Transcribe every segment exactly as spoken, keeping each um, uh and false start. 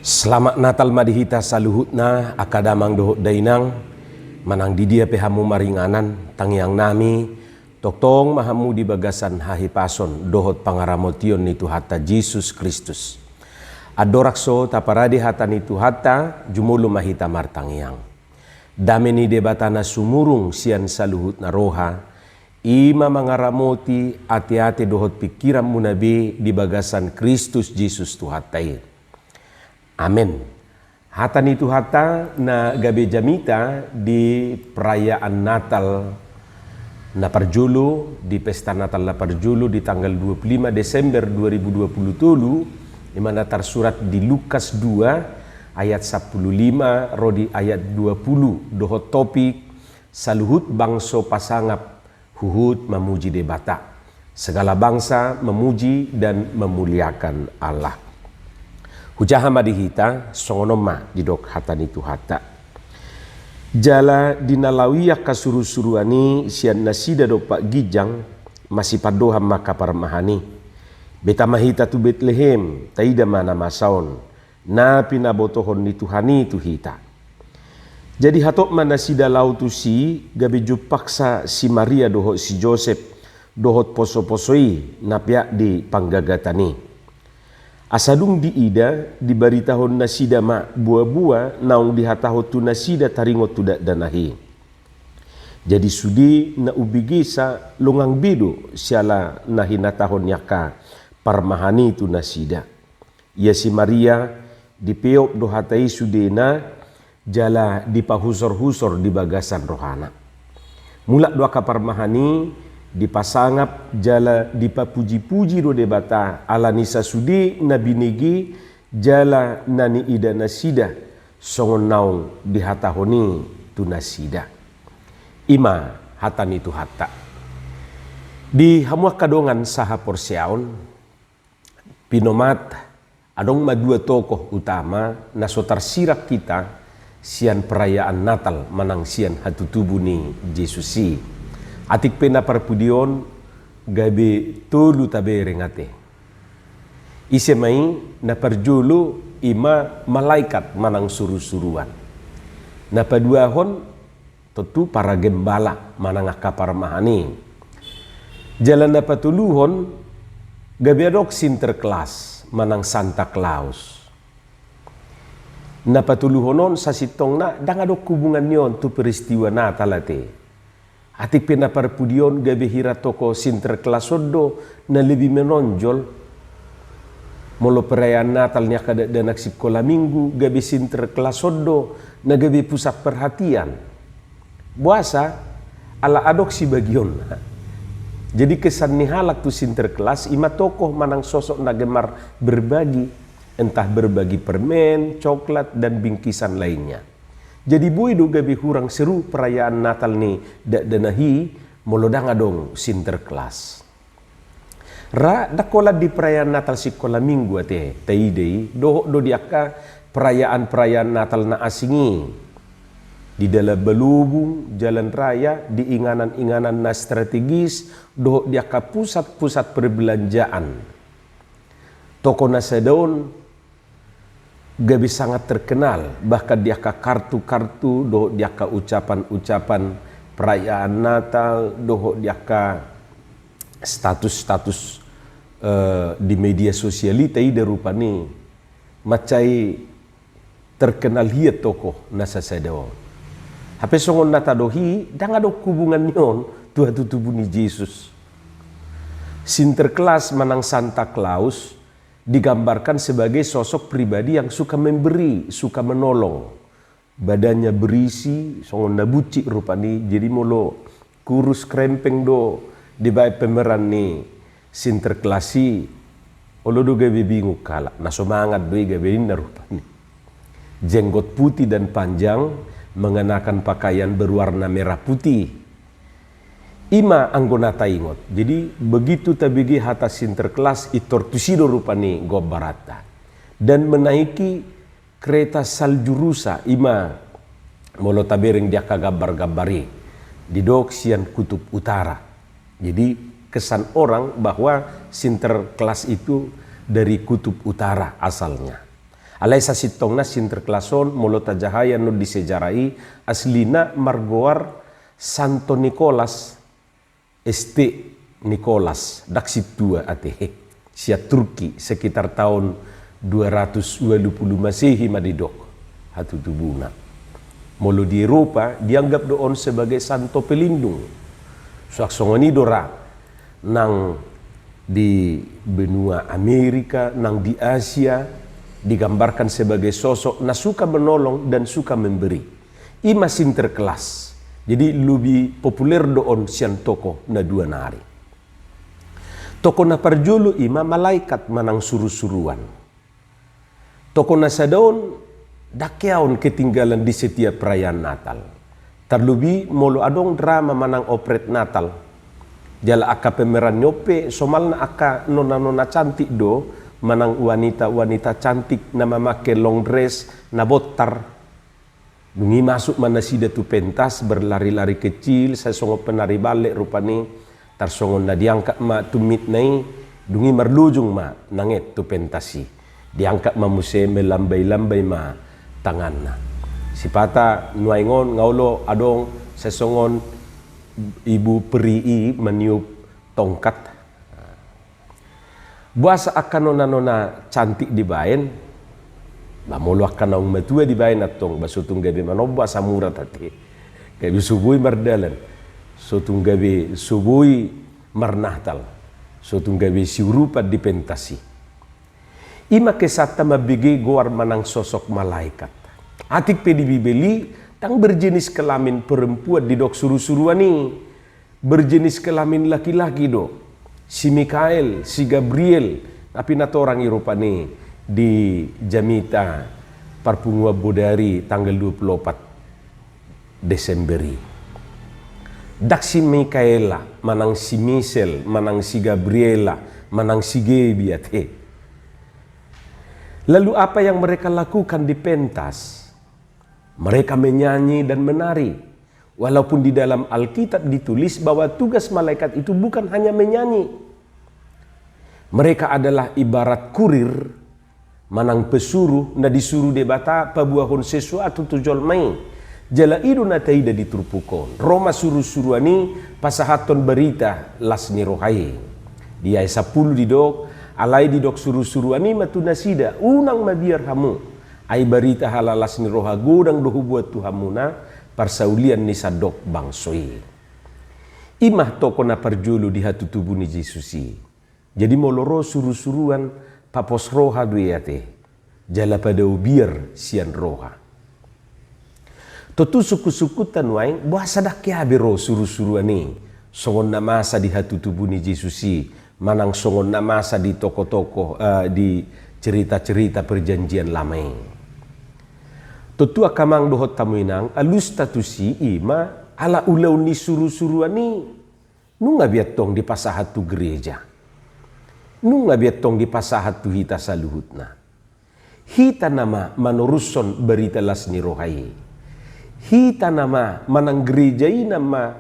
Selamat Natal ma di hita saluhutna, angka damang dohot dainang, manang di dia pe hamu maringanan, tangiang nami, tongtong ma hamu di bagasan hahipason dohot pangaramotion ni Tuhanta Jesus Kristus. Andorang so taparade hata ni Tuhanta, jumolo ma hita martangiang. Dame ni Debata na sumurung sian saluhutna roha, i ma mangaramoti ateate dohot pingkiranmuna be di bagasan Kristus Jesus Tuhanta i. Amen. Hata ni Tuhanta na gabe jamita di perayaan Natal na parjolo, di pesta Natal na parjolo di tanggal dua puluh lima Desember dua ribu dua puluh tolu, i ma na tarsurat di Lukas dua ayat sampulu lima ro di ayat dua puluh, dohot topik saluhut bangso pasangap huhut mamuji Debata. Segala bangsa memuji dan memuliakan Allah. Hujaha ma di hita, songon on ma didok hata ni Tuhanta. Jala di na laho i angka surusuruan i sian nasida dompak ginjang, masipandohan ma angka parmahan i. Beta ma hita tu Betlehem, taida ma na masa on, na pinabotohon ni Tuhan i tu hita. Jadi hatop ma nasida laho tusi, gabe jumpangsa si Maria dohot si Josep, dohot posoposo i na peak di panggagatan i. Asa dung diida, dibaritahon nasida ma boaboa naung dihatahon tu nasida taringot tu dakdanak i. Jadi sude na umbegesa longang be do siala na hinatahon ni angka parmahan i tu nasida. Ia si Maria, dipeop do hata i sudena, jala dipahusorhusor di bagasan rohana. Mulak do angka parmahan i, dipasangap jala dipapujipuji do Debata ala ni sasude na binege jala na niida nasida, songon naung dihatahon i tu nasida. I ma hata ni Tuhanta. Di hamu angka dongan sahaporseaon, pinomat, adong ma dua tokoh utama na so tarsirang hita sian perayaan Natal manang sian hatutubu ni Jesus i. Atik pe na parpudi on gabe tolu tabereng ate. Ise ma i? Na parjolo i ma malaikat manang surusuruan. Na paduahon tontu para gembala manang angka parmahan i. Jala na patoluhon gabe adong Sinterklas manang Santa Claus. Na patoluhon on sasintongna ndang adong hubungan ni on tu peristiwa Natal ate. Atik pe na parpudi on gabe hira toko Sinterklas on do na lebih menonjol. Molo perayaan Natal ni angka dakdanak sikola minggu gabe Sinterklas on do na gabe pusat perhatian. Boasa? Ala adong sibagionna. Jadi kesan ni halak tu Sinterklas i ma tokoh manang sosok na gemar berbagi, entah berbagi permen, coklat, dan bingkisan lainnya. Jadi boi do gabe hurang seru perayaan Natal ni dakdanak i molo ndang adong Sinterklas. Ra ndang holan di perayaan Natal sikola minggu ate taida i, dohot do di angka perayaan-perayaan Natal na asing i. Di dalan balobung, jalan raya, di inganan-inganan na strategis, dohot di angka pusat-pusat perbelanjaan. Toko na sada on gabe sangat terkenal, bahkan di angka kartu-kartu, dohot di angka ucapan-ucapan perayaan Natal, dohot di angka status-status, eh, di media sosial i taida rupani mansai terkenal hian toko na sasada on. Hape songon na tadok i, ndang adong hubungan ni on tu hatutubu ni Jesus. Sinterklas manang Santa Claus digambarkan sebagai sosok pribadi yang suka memberi, suka menolong. Badannya berisi, songon na buncit rupani, jadi molo kurus krempeng do dibaen pemeran ni Sinterklas i, olo do gabe bingung halak, na so mangan do i gabe ninna rupani. Jenggot putih dan panjang, mengenakan pakaian berwarna merah putih. I ma anggo na taingot. Jadi, begitu tabege hata Sinterklas, intor tusi do rupani gombaranta. Dan menaiki kereta salju rusa, i ma molo tabereng di angka gambar-gambar i, didok sian Kutub Utara. Jadi, kesan orang bahwa Sinterklas itu dari Kutub Utara asalnya. Alai sasintongna Sinterklaas on, molo tajaha i annon di sejarah i, aslina margoar Santo Nikolas, St. Nikolas, ndang sintua ate, sian Turki, sekitar taon dua ratus ualu pulu Masehi ma didok hatutubuna. Molo di Eropa, dianggap do on sebagai santo pelindung. Suang songon i do ra nang di benua Amerika, nang di Asia, digambarkan sebagai sosok na suka menolong dan suka memberi. I ma Sinterklaas. Jadi, lebih populer do on sian tokoh na dua nari. Tokoh na parjolo i ma malaikat manang surusuruan. Tokoh na sada on, ndang hea on ketinggalan di setiap perayaan Natal. Tarlobi molo adong drama manang operet Natal. Jala angka pemeranna on pe, somalna angka nona-nona cantik do, manang wanita-wanita cantik na mamake long dress na bontar. Dung i masuk ma nasida tu pentas, berlari-lari kecil, sai songon penari ballet rupani, tarsongon na diangkat ma tumitna i, dung i marlojong ma nanget tu pentas i. Diangkat ma muse, melambai-lambai ma tanganna. Sipata nuaeng on nga olo adong sai songon ibu peri i maniup tongkat. Boasa angka nona-nona cantik dibaen? Ba molo angka naung matua dibaen antong, ba so tung gabe manombo asam urat ate. Gabe so boi mardalan. So tung gabe so boi marnatal. So tung gabe siurupan di pentas i. I ma kesatta mambege goar manang sosok malaikat. Atik pe di Bibel i, ndang berjenis kelamin perempuan didok surusuruan i. Berjenis kelamin laki-laki do. Si Mikael, si Gabriel, tapi natorang i rupani di jamita parpunguan bodari tanggal dua pulu opat Desember i. Ndang si Mikaela, manang si Misel, manang si Gabriela, manang si Gebi ate. Lalu apa yang mereka lakukan di pentas? Mereka menyanyi dan menari. Walaupun di dalam Alkitab ditulis bahwa tugas malaikat itu bukan hanya menyanyi. Mereka adalah ibarat kurir manang pesuruh na disuru Debata paboahon sesuatu tu jolma i. Jala i do na taida di turpuk on. Ro ma surusuruan i pasahathon barita las ni roha i. Di ayat sampulu didok, alai didok surusuruan i ma tu nasida, unang mabiar hamu. Ai barita halalas ni roha godang do huboan tu hamuna, parsaulian ni sandok bangso i. I ma tokoh na parjolo di hatutubu ni Jesus i. Jadi molo ro surusuruan, papos roha do i ate. Jala padao biar sian roha. Tontu sungkunsungkunta nuaeng, boasa ndang hea be ro surusuruan i songon na masa di hatutubu ni Jesus i, manang songon na masa di tokoh-tokoh, eh, di cerita-cerita Perjanjian Lama i. Tontu angka amang dohot hamu inang, alusta tusi i ma ala ulaon ni surusuruan i. Nunga be antong dipasahat tu gereja. Nunga be antong dipasahat tu hita saluhutna. Hita nama manorushon barita las ni roha i. Hita nama manang gereja i nama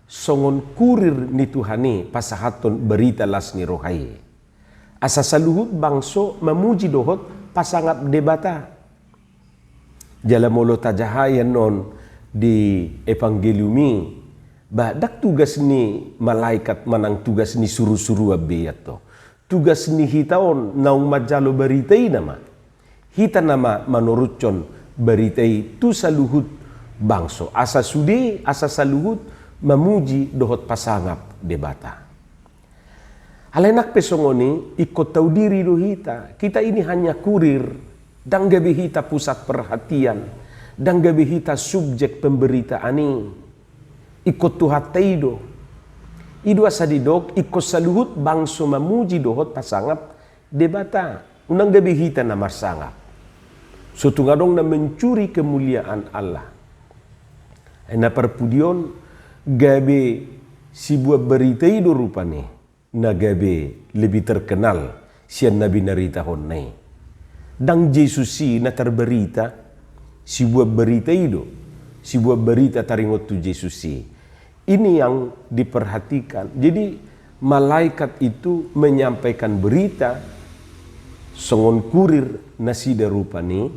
songon kurir ni Tuhan i pasahathon barita las ni roha i. Asa saluhut bangso mamuji dohot pasangap Debata. Jala molo tajaha i annon di Evangelium i, ba ndang tugas ni malaikat manang tugas ni surusuruan be i antong. Tugas ni hita on naung manjalo barita i nama. Hita nama manorushon barita i tu saluhut bangso. Asa sude, asa saluhut mamuji dohot pasangap Debata. Alai nang pe songon i, ingkon tahu diri do hita. Kita ini hanya kurir, ndang gabe hita pusat perhatian, ndang gabe hita subjek pemberitaan i. Ingkon Tuhanta i do. I do asa didok, ingkon saluhut bangso mamuji dohot pasangap Debata. Unang gabe hita na marsangap. So tung adong na mencuri kemuliaan Allah. Ai na parpudi on, gabe sibuat barita i do rupani na gabe lebih terkenal sian na binaritahonna i. Ndang Jesus i na tarbarita, sibuat barita i do, sibuat barita taringot tu Jesus i. Ini yang diperhatikan. Jadi, malaikat itu menyampaikan berita Songon kurir nasida rupani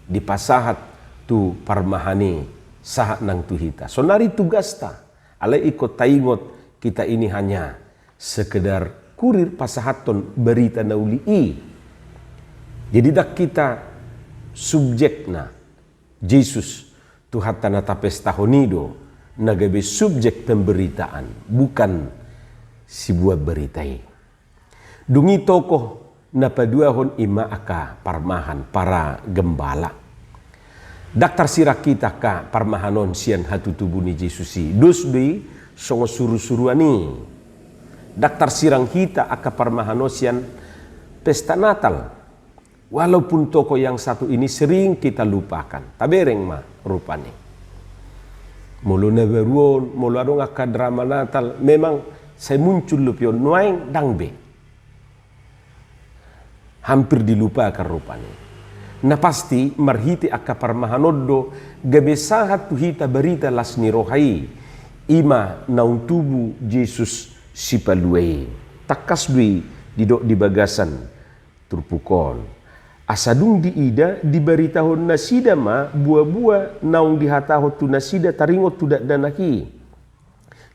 dipasahat tu parmahan i sahat nang tu hita. Sonari tugasta, alai ingkon taingot hita ini hanya sekedar kurir pasahathon barita na uli i. Jadi ndang hita subjekna Jesus, Tuhanta na tapestahon i do na gabe subjek pemberitaan, bukan sibuat barita i. Dung i tokoh na paduahon i ma angka parmahan, para gembala. Ndang tarsirang hita angka parmahan on sian hatutubu ni Jesus i. Dos do i songon surusuruan i. Ndang tarsirang hita angka parmahan on sian pesta Natal. Walaupun tokoh yang satu ini sering kita lupakan. Tabereng ma rupani. Molo na baru on, molo adong angka drama Natal, memang sai muncul dope on, nuaeng ndang be. Hampir dilupakan rupani. Na pasti marhite angka parmahan on do gabe sahat tu hita barita las ni roha i. I ma naung tubu Jesus Sipalua i. Tangkas do i didok di bagasan turpuk on. Asa dung diida, dibaritahon nasida ma buabua naung dihatahon tu nasida taringot tu dakdanak i.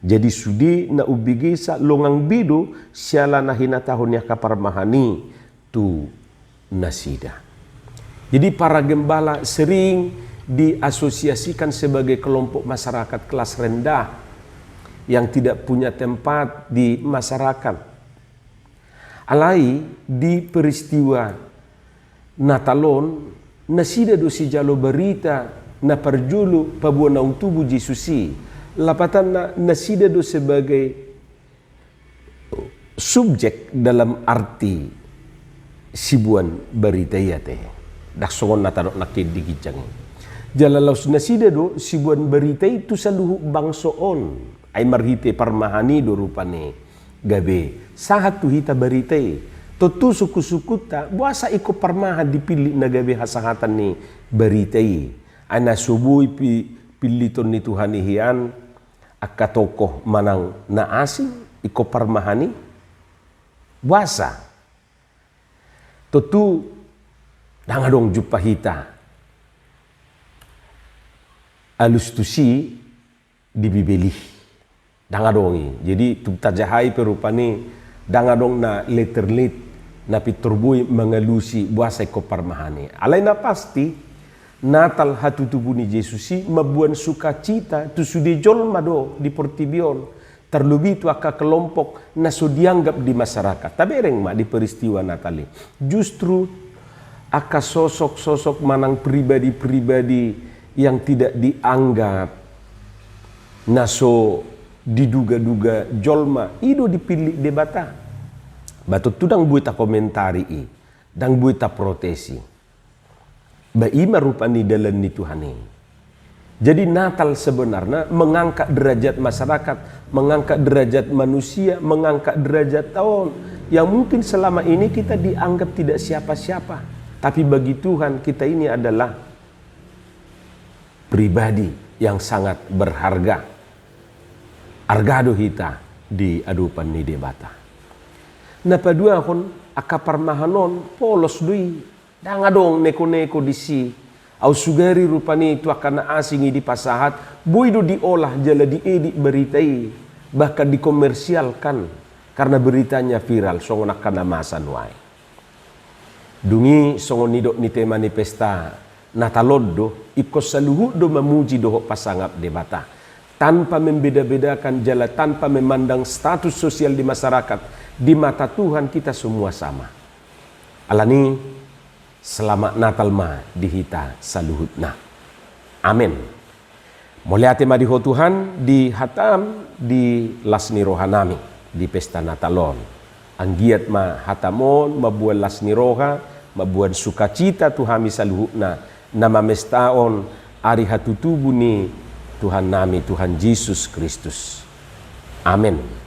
Jadi sude na umbegesa longang be do siala na hinatahon ni angka parmahan i tu nasida. Jadi para gembala sering diasosiasikan sebagai kelompok masyarakat kelas rendah yang tidak punya tempat di masyarakat. Alai di peristiwa Natal on, nasida do sijalo barita na parjolo paboa naung tubu Jesus i. Lapatanna, nasida do sebagai subjek dalam arti sibuan barita i ate. Ndang songon na tadok nangkin di ginjang i. Jala laos nasida do sibuan barita i tu saluhut bangso on. Ai marhite parmahan i do rupani gabe sahat tu hita barita i. Tontu sungkunsungkunta, boasa ingkon parmahan dipillit na gabe hasahatan ni barita i? Ai na so boi pi-, pilliton ni Tuhan i hian angka tokoh manang na asing ingkon parmahan i? Boasa? Tontu ndang adong jumpa hita alus tusi di Bibel i. Ndang adong i. Jadi tung tajahai pe rupani ndang adong na letter lead na pintor boi mangalusi boasa ingkon parmahan i. Alai na pasti, Natal hatutubu ni Jesus i mamboan sukacita tu sude jolma do di portibi on, tarlobi tu angka kelompok na so dianggap di masyarakat. Tabereng ma di peristiwa Natal i. Justru angka sosok-sosok manang pribadi-pribadi yang tidak dianggap, na so diduga-duga jolma, i do dipillit Debata. Ba tontu ndang boi takomentari i, ndang boi taprotes i. Ba i ma rupani dalan ni Tuhan i. Jadi Natal sebenarnya mengangkat derajat masyarakat, mengangkat derajat manusia, mengangkat derajat on yang mungkin selama ini kita dianggap tidak siapa-siapa. Tapi bagi Tuhan, kita ini adalah pribadi yang sangat berharga. Arga do hita di adopan ni Debata. Na paduahon, angka parmahan on polos do i. Ndang adong neko-neko disi. Au sugari rupani tu angka na asing i dipasahat, boi do diolah jala diedit barita i, bahkan dikomersialkan, karena beritanya viral songon angka na masa nuaeng. Dung i songon nidok ni tema ni pesta Natal on do, ingkon saluhut do mamuji dohot pasangap Debata, tanpa membeda-bedakan jala tanpa memandang status sosial di masyarakat. Di mata Tuhan kita semua sama. Alani, selamat Natal ma di hita saluhutna. Amen. Mauliate ma di Ho Tuhan, di hataM, di las ni rohanami di pesta Natal on. Anggiat ma hataM on mamboan las ni roha, mamboan sukacita tu hami saluhutna na mamestahon ari hatutubu ni Tuhannami Tuhan Jesus Kristus. Amen.